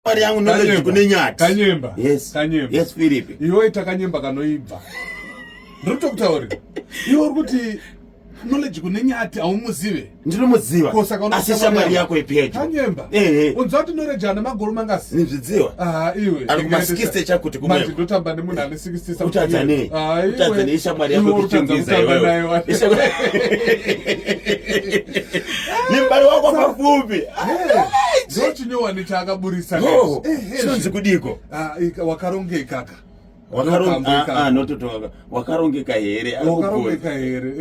Mari yangu knowledge kune nyati. Kanyemba. Yes. Kanyemba. Yes, Philip. Iwe ita kanyemba kanoibva. Ndiri kutokutaurira. Iwe uri kuti knowledge kune nyati haumuzive. Ndinomuziva. Ko saka Asi shamwari yako ipedyo. Kanyemba. Eh. Unzwa kuti knowledge ana magoro mangasi. Nizvidziwa. Ah, iwe. Ari kuma 60 chakuti kumwe. Manje ndotamba nemunhu ane 60 something. Kutadza nei? Ah, iwe. Kutadza nei shamwari yako kuchungiza iwewe. Nemubari wako pafupi. Ndochinyowani chaakaburisa. Chinonzi kudiko? Ah, wakarongeka ka. Ah, ah, wakarongeka here? Wakarongeka here?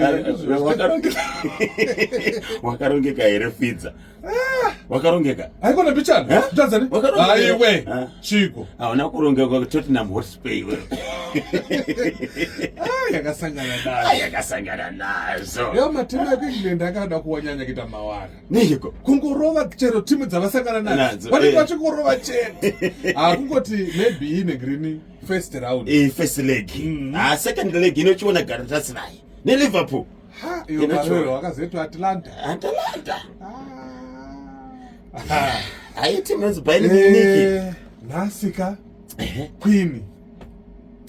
Wakarongeka here Fidza? Wakarongeka? Haikona mbichana. Tanzania. Aiwe. Chiko. Hauna kurongeka Tottenham Hotspur iwe. Ah, yakasangana nazo. Yakasangana nazo. Yo matimu ekuEngland akada kuwanyanya kuita mawara. Neiko? Kungorova chero timu dzavasangana nadzo. Vanenge eh. vachingorova chete. Hakungoti maybe ine green first round. Eh, first leg. Ah, second leg inochiona Galatasaray neLiverpool. Ha, iyo Barolo wakazoitwa Atlanta. Atlanta. Ah. Haiti inonzi Bayern Munich. Eh, nhasi ka Queen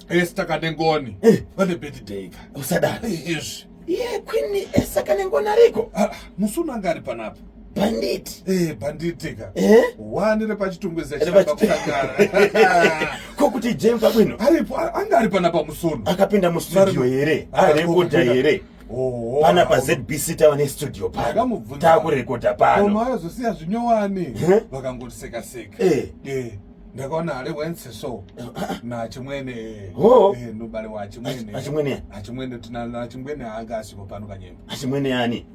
Esther Kanengoni eh. vane birthday ka. Usadaro. Izvi. Iye Queen Esther Kanengoni ariko. Ah, musi uno anga ari panapa. Bandit. Eh, bandit ka. Eh? Wani repachitungwiza chiramba kusangana. Ko kuti James Abwino? Aripo, anga ari panapa musi uno. Akapinda mu studio here? Arekoda here? Oh, Pana pa ZBC tava ne studio pano. Takurekoda pano. Koma ayozosiya zvinyowani. Vakangoseka seka. Eh. Eh. Ndakaona ale wense so. Na chimwene. Oh. Eh, nubale wa chimwene. Achimwene. Achimwene tina na chimwene anga asiko pano kanyemba. Achimwene yani?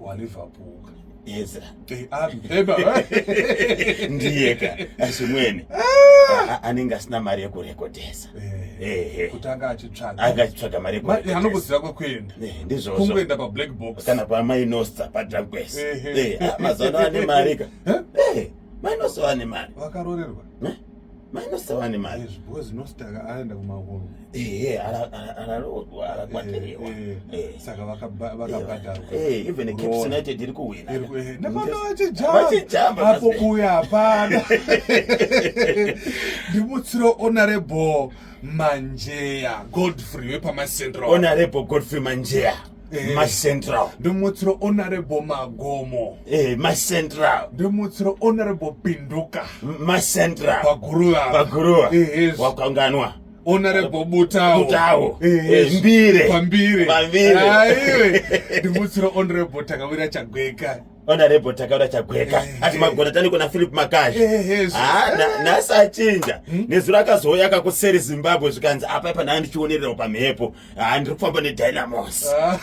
Wa Liverpool. Ezra. Eh, ah, Ndiyeka achimwene. Anenge asina mari yekurekodhesa. Eh, kuti anga achitsvaga. Anga achitsvaga mari yekurekodhesa. Anokuziva kwekuenda. Eh, ndizvozvo. Kungoenda pa black box. Kana pa Mainosta pa Dragwes. Eh, mazuva ano ane mari ka. Eh, Mainosta ane mari. Vakarorerwa. Eh? Mainosta ane mari. Yes, because Nosta aenda kumakuru. Eh, arakwatiriwa. Saka vakabhadharwa. Eh, even Cape United iri kuwina. Nevana vachijamba. Apo kuya hapana. Ndimutsiro Honorable Manjeya Godfrey wepaMacentral. Honorable Godfrey Manjeya. Eh. Macentral. Ndimutsiro Honorable Magomo. Eh, Macentral. Ndimutsiro Honorable Pinduka. Macentral. Paguruva. Paguruva. Eh, Wakanganwa. Honorable Butao. Butao. Eh, Mbire. Pambire. Pambire. Aiwe. Ndimutsiro Honorable Takawira Chagweka. Honorable Takawira Chagweka. Ati magona tani kuna Philip Makashi. Ah, nhasi achinja. Nezuro akazouya akakuseri Zimbabwe zvikanzi apa apa ndanga ndichionerera pamhepo. Ah, ndiri kufamba neDynamos. Ah.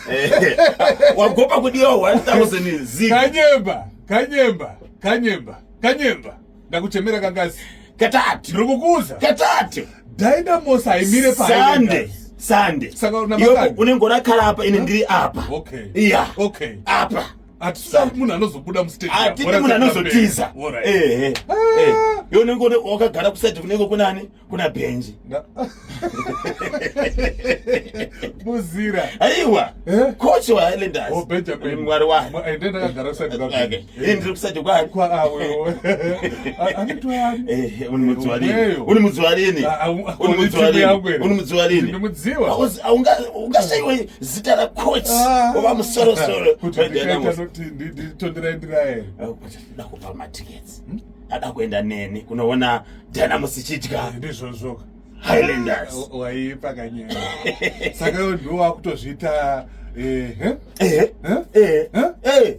Wagopa kudiwa 1000 zig. Kanyemba, kanyemba, kanyemba, kanyemba. Ndakuchemera kangasi. Katatu. Ndiri kukuza. Katatu. Dynamos haimire pa Sunday. Sunday. Saka una Iwe makani? unenge urakara apa ine ndiri apa. Okay. Yeah. Okay. Apa. Hatisi munhu anozobuda mustadium. Hatidi munhu anozotiza. Alright. Eh, eh. Eh. Iwe unenge wakagara kuside kunenge kunani? Kuna Benji. Muzira. Aiwa. Eh? Coach wa Highlanders. Oh, Benjamin. Mwari wa. Ende ndakagara kuside kwa Okay. Benji. Ini ndiri kuside kwani? Kwa awe. Anitwa yani. Eh, uni mudziwa lini? Umeyo. Uni mudziwa lini? Ah, ah, Uni mudziwa timu yangu lini? ere. Uni mudziwa lini? Ndinomudziwa. Ungashayiwe zita racoach Ah. wova musorosoro. Kuti ndikaita noti nditondera ndira here. Ada kupa matickets. Ada kuenda neni kunoona Dynamos ichidya Ndizvozvo. Highlanders. Waipa kanyemba. Saka iwe ndiwe wakutozviita eh eh? Eh. Eh? Eh. Eh? Eh.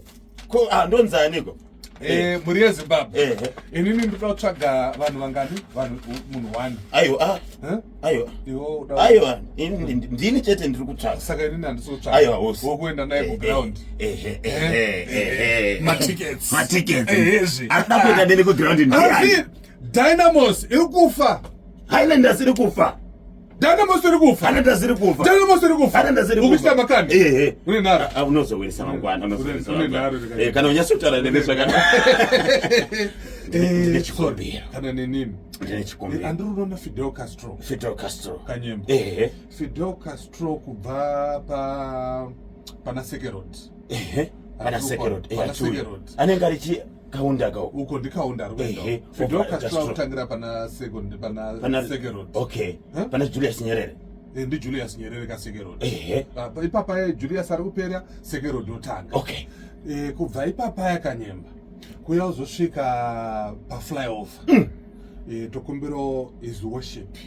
Ko ah ndonzaniko? Eh, mhuri yeZimbabwe. Eh. Inini ndoda kutsvaga vanhu vangani? Vanhu munhu one. Aiwa. Ah. Eh? Aiwa. Iwe uda. Aiwa. Ini ndini chete ndiri kutsvaga. Saka inini handisi kutsvaga. Aiwa hosi. Wokuenda naye kuground. Eh eh eh eh. Matickets. Matickets. Eh, ezvi. Arikuda kuenda neni kuground ndiani? Asi Dynamos iri kufa. Highlanders iri kufa. Dynamos iri kufa. Highlanders iri kufa. Dynamos iri kufa. Highlanders iri kufa. Ukuchita makani? Eh eh. Une nharo. Ah, unozowirisa mangwana, unozowirisa Une mangwana. nharo ndikati. Eh, kana unyatsotaura nene zvakanaka. Ndine Eh, chikumbiro. Kana nenini. Ndine chikumbiro. Andiri unoona Fidel Castro. Fidel Castro. Kanyemba. Eh. Fidel Castro kubva pa pana Sekerod. Eh. Pana Sekerod. Eh, Pana achiuya. Sekerod. Anenge ari chi Kaunda ka uko ndikaunda ari kuenda Ehe, Fidel over Castro Castro. akutangira pana second pana Pana Seke Road. Okay. Huh? Pana Julius Nyerere. Eh, ndi Julius Nyerere ka Seke Road. Ehe. Ah, ipapa ye Julius ari kupera Seke Road otanga. Okay. Eh, kubva ipapa yakanyemba kuya uzosvika paflyover Eh, tokumbirawo his worship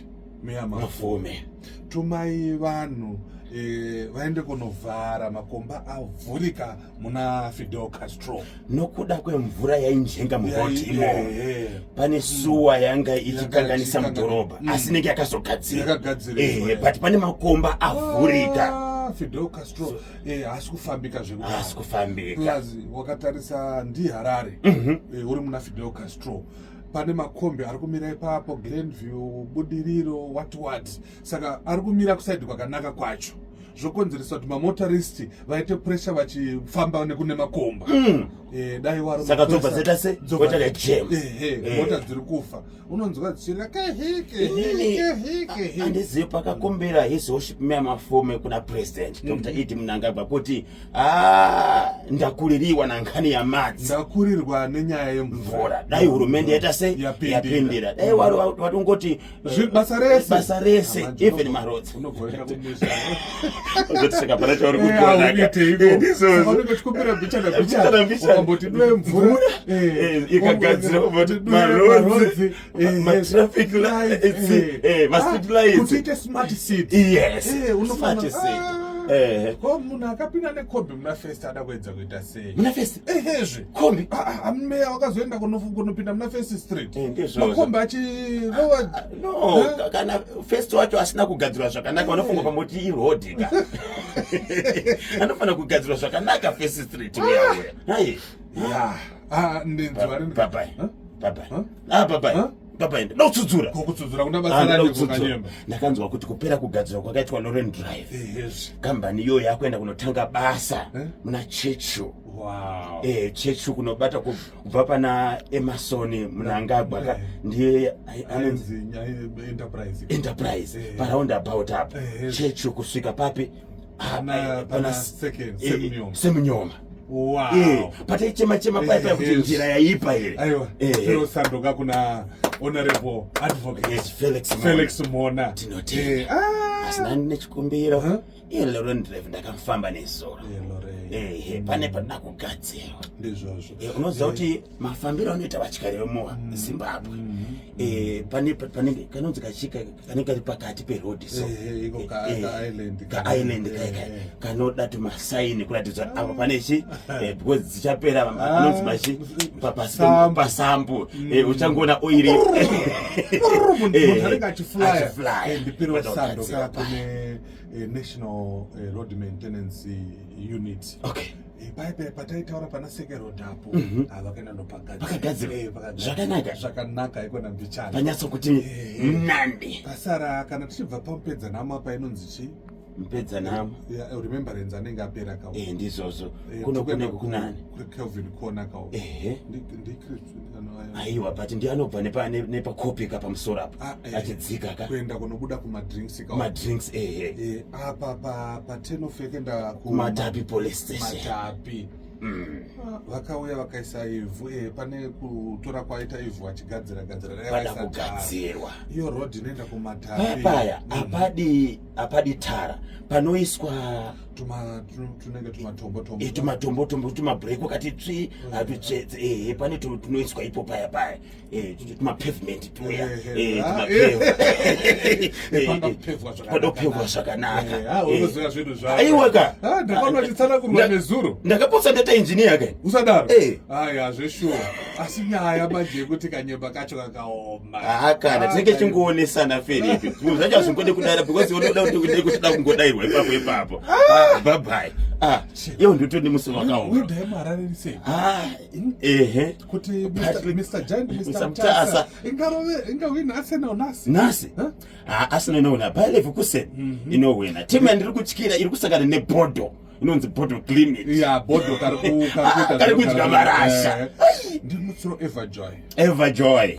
meya Mafume Mafume. tumai vanhu eh, vaende kunovhara makomba avhurika muna Fidel Castro Nokuda kwemvura yainjenga murodhi imomo. Eh, eh. Pane suwa yanga ichikanganisa Yanga mudhorobha asi inenge yakazogadzirwa. Yakagadziriswa, Ehe, yeah. but pane makomba avhurika. Ah, Fidel Castro eh, haasi kufambika zvekudaro. Haasi kufambika. Plus wakatarisa ndiHarare eh, uri muna Fidel Castro pane makombi ari kumira ipapo Glenview Budiriro what what saka ari kumira kusaidi kwakanaka kwacho zvokonzeresa kuti mamotoristi vaite pressure vachifamba nekune makomba eh, dai waro Saka dzobva mapurisa- dzaita se? dzobva- Voita jam. Ehe, Eh. mota dziri kufa unonzwa dzichirira kehi kehi Inini, kehi kehi handizivi pakakumbira his worship meya Mafume kuna president Dr ED Mnangagwa kuti "Ah, ndakuririwa nankhani ya madzi Ndakurirwa nenyaya yemvura mvura dai hurumende yaita sei Yapindira. yapindira dai wari watongoti Basa rese basa rese Manje even maroads unobvoenda kumusha Uzoti saka pana chauri Eh, kugona auite iko. Eh, ndizvozvo. Saka unenge uchikumbira mbichana Mbichana, mbichana mbichana. ukamboti dwe mvura Mvura, eh, ikagadzira ukamboti kuti dwe maroads, maroads, ma-traffic lights, lights, ma-street lights. Kuti ite smart city. Yes, Unofana- smart city. Ah, ko munhu akapinda nekombi muna First ada kuedza kuita sei? Muna First? Ehezve. Kombi? Ah, ah, meya wakazoenda kunopinda muna First Street. Ndizvozvo. Makombi achirova. No, Eh? kana First wacho asina kugadzirwa zvakanaka vanofunga pamwe kuti irodhi ka anofanira kugadzirwa zvakanaka First Street uya uya hai. Ya. Ah, ndinzwa rini- Bye bye. Huh? Bye bye. Huh? Ah, bye bye. Huh? Bye bye. Ndokutsudzura. Kokutsudzura kuna Ah, basa rani ndokutsudzura. kukanyemba. Ndakanzwa kuti kupera kugadzirwa kwakaitwa Lauren Drive, Ehezve. kambani iyoyo yakuenda kunotanga basa Eh? muna Churchill. Wow. Churchill kunobata kubva pana Emerson Mnangagwa Eh. ndiye anonzi Ainzi Enterprise. Enterprise Eh. paroundabout apo Eh. Churchill kusvika papi? Ah, Pana second, Semunyoma. Semunyoma. Wow. Pataichema chema paya paya kuti Eh, njira yaipa here. Aiwa. Tinosanduka kuna Honorable Advocate Yes, Felix Mona. Felix Mona. Tinotenda. Ah. Asina nechikumbiro. Huh? Iye Lauren Drive ndakamufamba nezuro. Lorraine. Ehe, pane panoda kugadzirwa. Ndizvozvo. Unoziva kuti mafambiro anoita vatyairi vemuZimbabwe pane panenge kanonzi kachika kanenge kari pakati perodhi so Iko ka-island. Ka-island kai kanoda tumasaini kuratidza kuti apa pane chi because dzichapera anonzi machi pasi Sambu. pasambu. Uchangoona oiri Munhu anenge achiflya. Achiflya. Ndipiro Panoda sando kugadzirwa ka kune National Road Maintenance Unit. Paipe pataitaura pana Seke Road apo vakaenda nopagadzira. Pakagadzirwa. Pakagadzirwa. Zvakanaka. Zvakanaka ikona mbichana. Panyatsokuti nandi. Pasara kana tichibva pamupedza nhamo apa inonzi chi Mupedza nhamo. Yeah, Remembrance anenge apera kawo. Ndizvozvo kuno Tikuenda kune kunani? Kelvin Corner kawo. Ehe. Ndi Aiwa, but ndiye anobva nepakopika pamusoro apo Ah, achidzika ka kuenda kunobuda kumadrinks kawo. Madrinks, ehe. Apa pa 10 of yekuenda kuMatapi police station. Matapi. Ah, vakauya vakaisa ivhu pane kutora kwaita ivhu achigadzira gadzira dai Pada vaisa tara. kugadzirwa. Iyo road inoenda kuMatapi. Paya paya apadi tara panoiswa Tunenge tumatombo tombo. Tumatombo tombo tumabreak wakati tsvi atutsvetse ehe pane tunoiswa ipo paya paya tumapavement tuya. Tumapave. Pandopevwa zvakanaka. Pandopevwa zvakanaka. Ah, unoziva zvinhu zvako. Aiwa ka. Ah, ndakaona uchitsanangurwa nezuro. Ndakapotsa ndaita engineer ka. Usadaro. Eh. Aya zveshuwa asi nyaya manje yekuti kanyemba kacho kakaoma. Ah, kana Ah, tinenge kanyemba. chingoonesana Felipe zvinhu zvacho hazvingode kudara because unoda kuti ude kuchida kungodairwa ipapo ipapo. Ah, bye bye. Ah, iwo ndotoni musi wakaoma. Weather yemuHarare iri sei? Ah, ehe. Kuti Mr Giant, Mr Mr. Mutasa Mutasa. ingarove ingawina Arsenal nhasi? Nhasi? Huh? Ah, Arsenal inowina Bayer Leverkusen inowina. Timu yandiri kutyira iri kusangana neBodo inonzi Bodo Glimt. Ya Bodo kari Ah, kari kudya marasha. Ndimutsiro Everjoy. Everjoy.